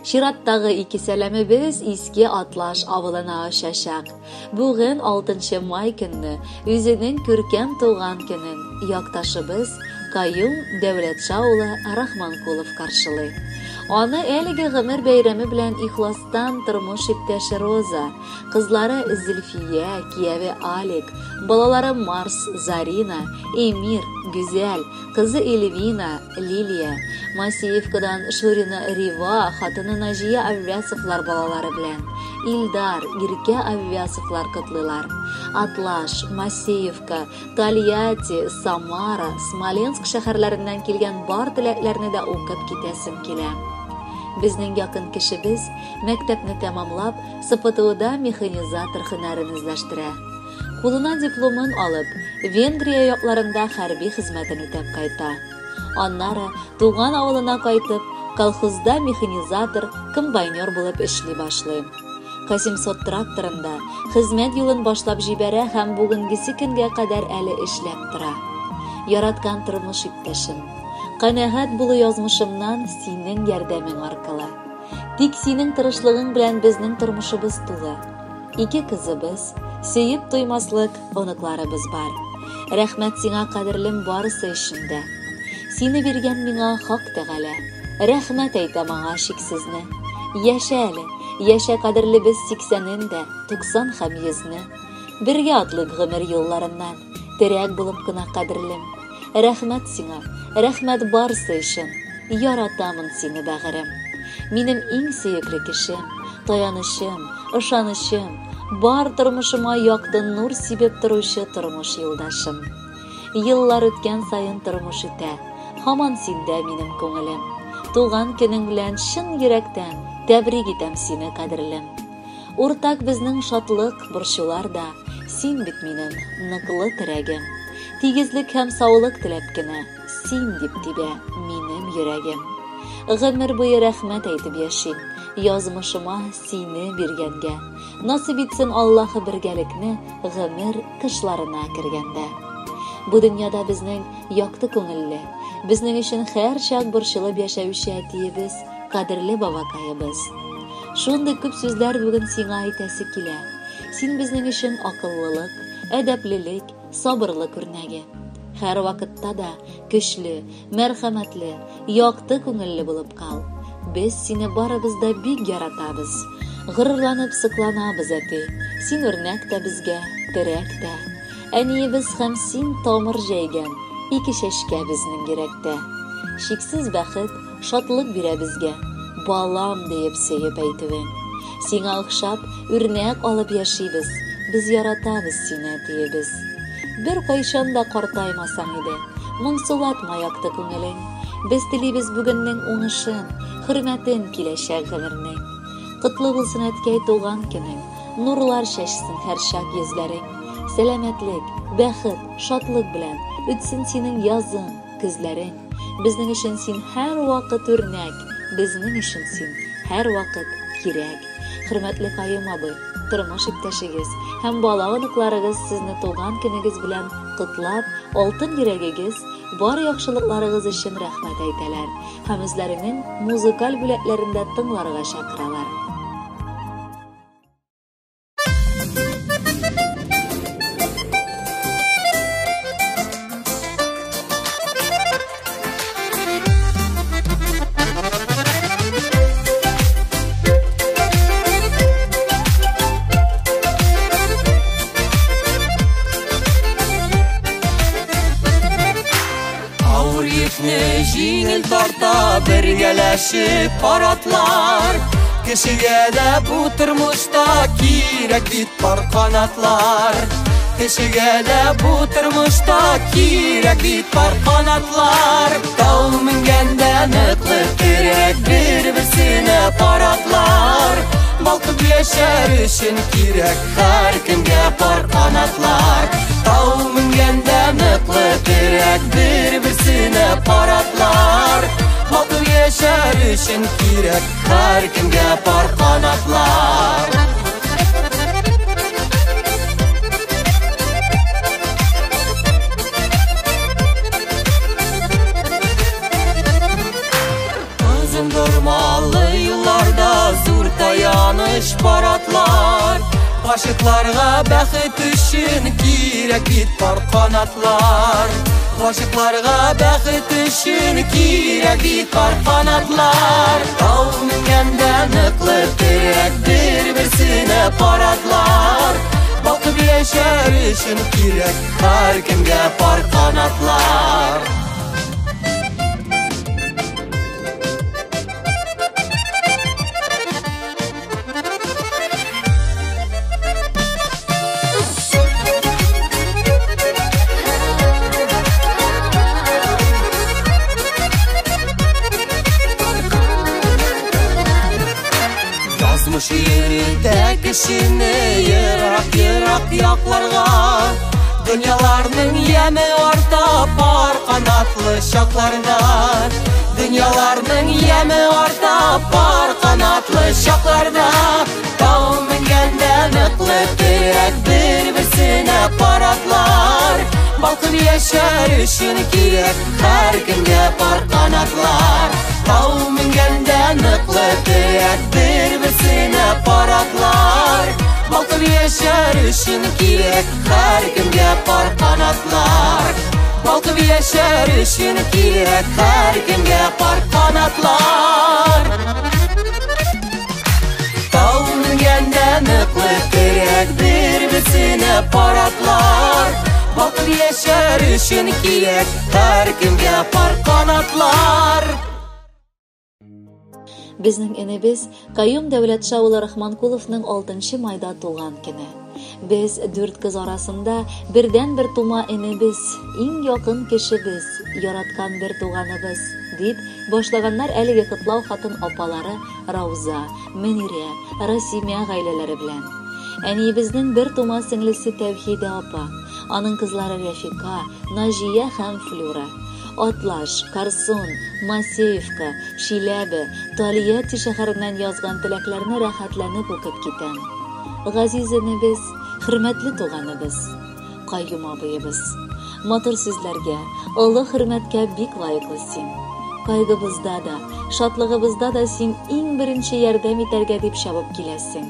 Чираттагы ике сәламебез Иске Атлаш авылына очачак. Бүген 6 май көнне үзенең күркәм туган көнен якташыбыз Каюм Дәүләтша улы Рахманкулов каршылый. Аны әлеге гомер бәйрәме белән ихластан тормыш иптәше Роза, кызлары Зөлфия, кияве Алик, балалары Марс, Зарина, Эмир, Гүзәл, кызы Эльвина, Лилия, Масеевкадан Шурина Рива, хатыны Наҗия Аввясовлар балалары белән, Илдар, Иркә Аввясовлар котлыйлар. Атлаш, Масеевка, Тольятти, Самара, Смоленск шәһәрләреннән килгән бар теләкләрне дә укып китәсем килә. Безнең якын кешебез мәктәпне тәмамлап, СПТУда механизатор һөнәрен үзләштерә. Кулына дипломын алып, Венгрия якларында хәрби хезмәтен үтәп кайта. Аннары туган авылына кайтып, колхозда механизатор, комбайнер булып эшли башлый. К-700 тракторында хезмәт юлын башлап җибәрә һәм бүгенгесе көнгә кадәр әле эшләп тора. Яраткан тормыш иптәшем, канәгать булу язмышымнан синең ярдәмең аркылы. Тик синең тырышлыгың белән безнең тормышыбыз тулы. Ике кызыбыз, сөеп туймаслык оныкларыбыз бар. Рәхмәт сиңа, кадерлем, барысы өчен дә. Сине биргән миңа Хак Тәгалә. Рәхмәт әйтәм аңа чиксезне. Яшә әле, яшә кадерлебез сиксәнен дә, туксан һәм йөзне. Бергә атлыйк гомер юлларыннан, терәк булып кына кадерлем. Рәхмәт сиңа, рәхмәт барысы өчен. Яратамын сине, бәгырем. Минем иң сөекле кешем, таянычым, ышанычым, бар тормышыма якты нур сибеп торучы тормыш юлдашым. Еллар үткән саен тормыш үтә, һаман синдә минем күңелем. Туган көнең белән чын йөрәктән тәбрик итәм сине, кадерлем. Уртак безнең шатлык, борчулар да, син бит минем ныклы терәгем. Тигезлек һәм саулык теләп кенә, син дип тибә минем йөрәгем. Гомер буе рәхмәт әйтеп яшим, язмышыма сине биргәнгә. Насыйп итсен Аллаһы бергәлекне гомер кышларына кергәндә. Бу дөньяда безнең якты күңелле, безнең өчен һәрчак борчылып яшәүче әтиебез, кадерле бабакаебыз. Шундый күп сүзләр бүген сиңа әйтәсе килә. Син безнең өчен акыллылык, әдәплелек, сабырлык үрнәге. Һәр вакытта да көчле, мәрхәмәтле, якты күңелле булып кал. Без сине барыбыз да бик яратабыз. Горурланып сокланабыз, әти. Син үрнәк тә безгә, терәк тә. Әниебез һәм син тамыр җәйгән ике чәчкә безнең йөрәктә. Чиксез бәхет, шатлык бирә безгә, балам диеп сөеп әйтүең. Сиңа охшап, үрнәк алып яшибез, без яратабыз сине, әтиебез. Бер кайчан да картаймасаң иде, моңсулатма якты күңелең. Без телибез бүгеннең уңышын, хөрмәтен киләчәк гомернең. Котлы булсын, әткәй, туган көнең, нурлар чәчсен һәрчак йөзләрең. Сәламәтлек, бәхет, шатлык белән үтсен синең язың, көзләрең. Безнең өчен син һәрвакыт үрнәк, безнең өчен син һәрвакыт кирәк. Хөрмәтле Каюм абый, тормыш иптәшегез һәм бала оныкларыгыз сезне туган көнегез белән котлап, алтын йөрәгегез, бар яхшылыкларыгыз өчен рәхмәт әйтәләр һәм үзләренең музыкаль бүләкләрен дә тыңларга чакыралар. Авыр йөкне җиңел тарта бергәләшеп паратлар. Кешегә дә бу тормышта кирәк бит пар канатлар. Кешегә дә бу тормышта кирәк бит пар канатлар. Тау менгәндә ныклы терәк бер-берсенә паратлар. Балкып яшәр өчен кирәк һәркемгә пар канатлар. Тау менгәндә ныклы терәк бер-берсенә паратлар. Балкып яшәр өчен кирәк һәркемгә пар канатлар. Озын дормалы юлларда тиеш пар атлар. Гашыйкларга бәхет өчен кирәк бит пар канатлар. Гашыйкларга бәхет өчен кирәк бит пар канатлар. Тау менгәндә ныклы терәк, бер-берсенә пар атлар. Балкып яшәр өчен кирәк һәркемгә пар канатлар. Язмыш йөртә кешене ерак-ерак якларга. Дөньяларның яме арта пар канатлы чакларда. Дөньяларның яме арта пар канатлы чакларда. Тау менгәндә ныклы терәк, бер-берсенә пар атлар. Балкып яшәр өчен кирәк һәркемгә пар канатлар. Тау менгәндә ныклы терәк, бер-берсенә пар атлар. Балкып яшәр өчен кирәк һәркемгә пар канатлар. Балкып яшәр өчен кирәк һәркемгә пар канатлар. Тау менгәндә ныклы терәк, бер-берсенә пар атлар. Балкып яшәр өчен кирәк һәркемгә пар канатлар. Безнең энебез Каюм Дәүләтша улы Рахманкуловның 6 майда туган көне. Без дүрт кыз арасында бердән-бер тума энебез, иң якын кешебез, яраткан бер туганыбыз, дип башлаганнар әлеге котлау хатын апалары Рауза, Мөнирә, Расимә гаиләләре белән. Әниебезнең бер тума сеңлесе Тәүхидә апа, аның кызлары Рәфика, Наҗия һәм Флюра. Атлаш, Карсон, Масеевка, Чиләбе, Тольятти шәһәреннән язган теләкләрне рәхәтләнеп укып китәм. Газиз энебез, хөрмәтле туганыбыз, Каюм абыебыз. Матур сүзләргә, олы хөрмәткә бик лаеклы син. Кайгыбызда да, шатлыгыбызда да син иң беренче ярдәм итәргә дип чабып киләсең.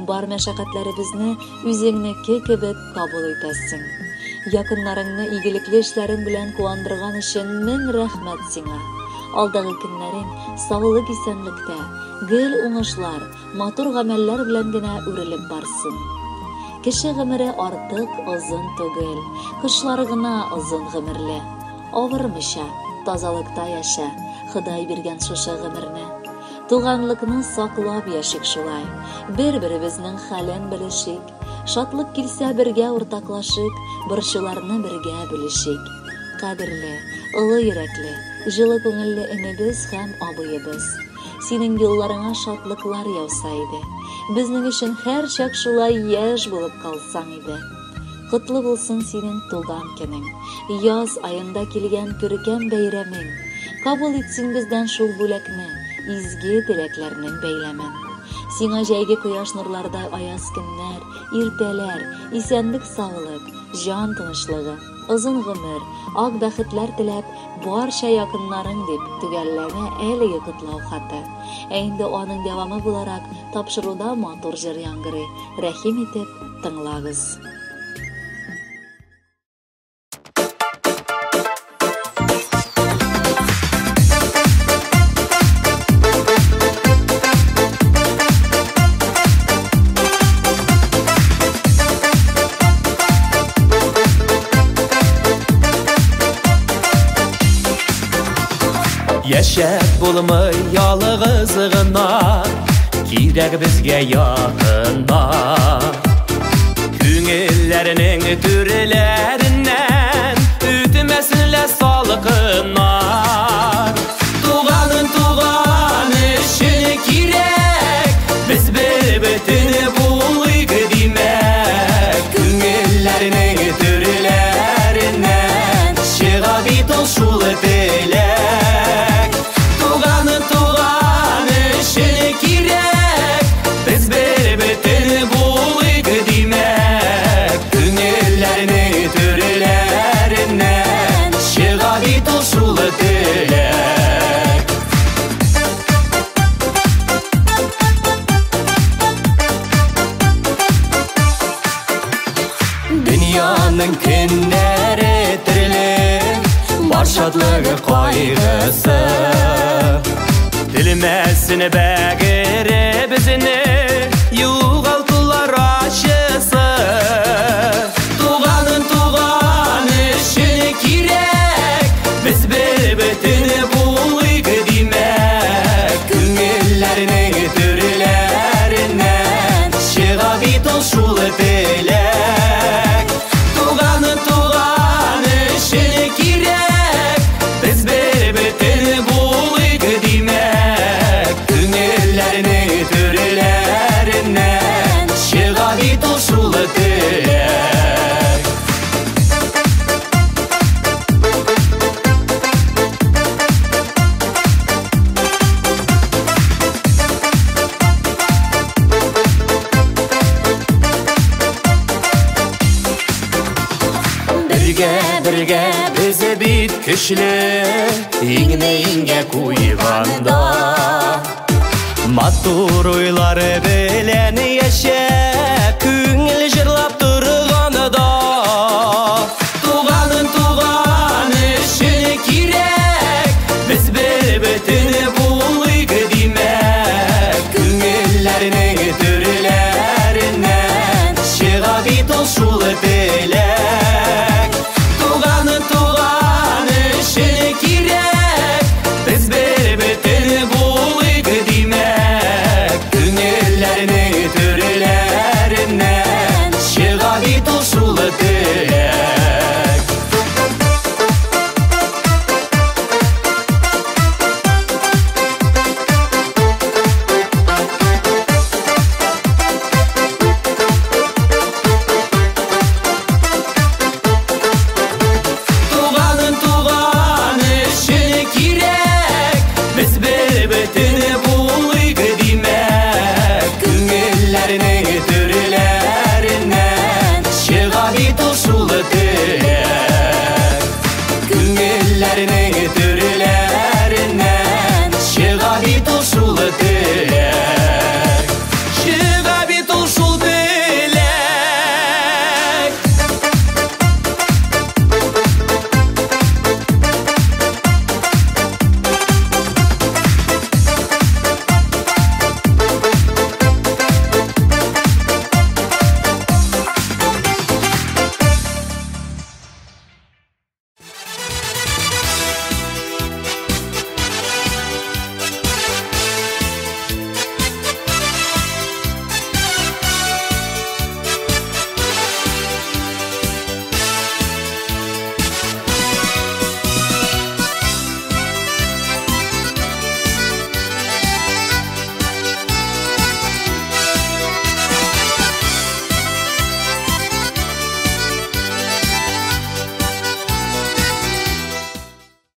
Бар мәшәкатьләребезне үзеңнеке кебек кабул итәсең. Якыннарыңны игелекле эшләрең белән куандырган өчен мең рәхмәт сиңа. Алдагы көннәрең саулык исәнлектә, гел уңышлар, матур гамәлләр белән генә үрелеп барсын. Кеше гомере артык озын түгел, кошлар гына озын гомерле. Авырмыйча, тазалыкта яшә, Ходай биргән шушы гомерне. Туганлыкны саклап яшик шулай, бер-беребезнең хәлен белешик. Шатлык килсә бергә уртаклашыйк, борчуларны бергә бүлешик. Кадерле, олы йөрәкле, җылы күңелле энебез һәм абыебыз. Синең юлларыңа шатлыклар яуса иде. Безнең өчен һәрчак шулай яшь булып калсаң иде. Котлы булсын синең туган көнең, яз аенда килгән күркәм бәйрәмең. Кабул ит син бездән шул бүләкне, изге теләкләрнең бәйләмен. Сиңа җәйге кояш нурлардай аяз көннәр, иртәләр, исәнлек-саулык, җан тынычлыгы, озын гомер, ак бәхетләр теләп, барча якыннарың дип төгәлләнә әлеге котлау хаты. Ә инде аның дәвамы буларак тапшыруда матур җыр яңгырый. Рәхим итеп тыңлагыз. Яшәп булмый ялгыз гына, кирәк безгә якыннар. Күңелләрнең түрләреннән үтмәсен лә салкыннар. Туганын туган өчен кирәк, без бер бөтен булыйк димәк. Күңелләрнең түрләреннән чыга бит ул шул теләк. Туганын туган өчен кирәк, без бер бөтен булыйк димәк. Күңелләрнең түрләреннән чыга бит ул шул кайгысы. Телмәсен бәгыребезне югалтулар ачысы. Туганын туган өчен кирәк, без бер бөтен булыйк димәк. Күңелләрнең түрләреннән чыга бит ул шул теләк. Туганын туган өчен кирәк, без бер бөтен булыйк димәк. Күңелләрнең түрләреннән чыга бит ул шул теләк. Бергә, бергә без бит көчле, иңне иңгә куйганда. Матур уйлар белән яшәп, күңел җырлап торганда. Туганын туган өчен кирәк, без бер бөтен булыйк димәк. Күңелләрнең түрләреннән чыга бит ул шул теләк. Туганын туган өчен кирәк, без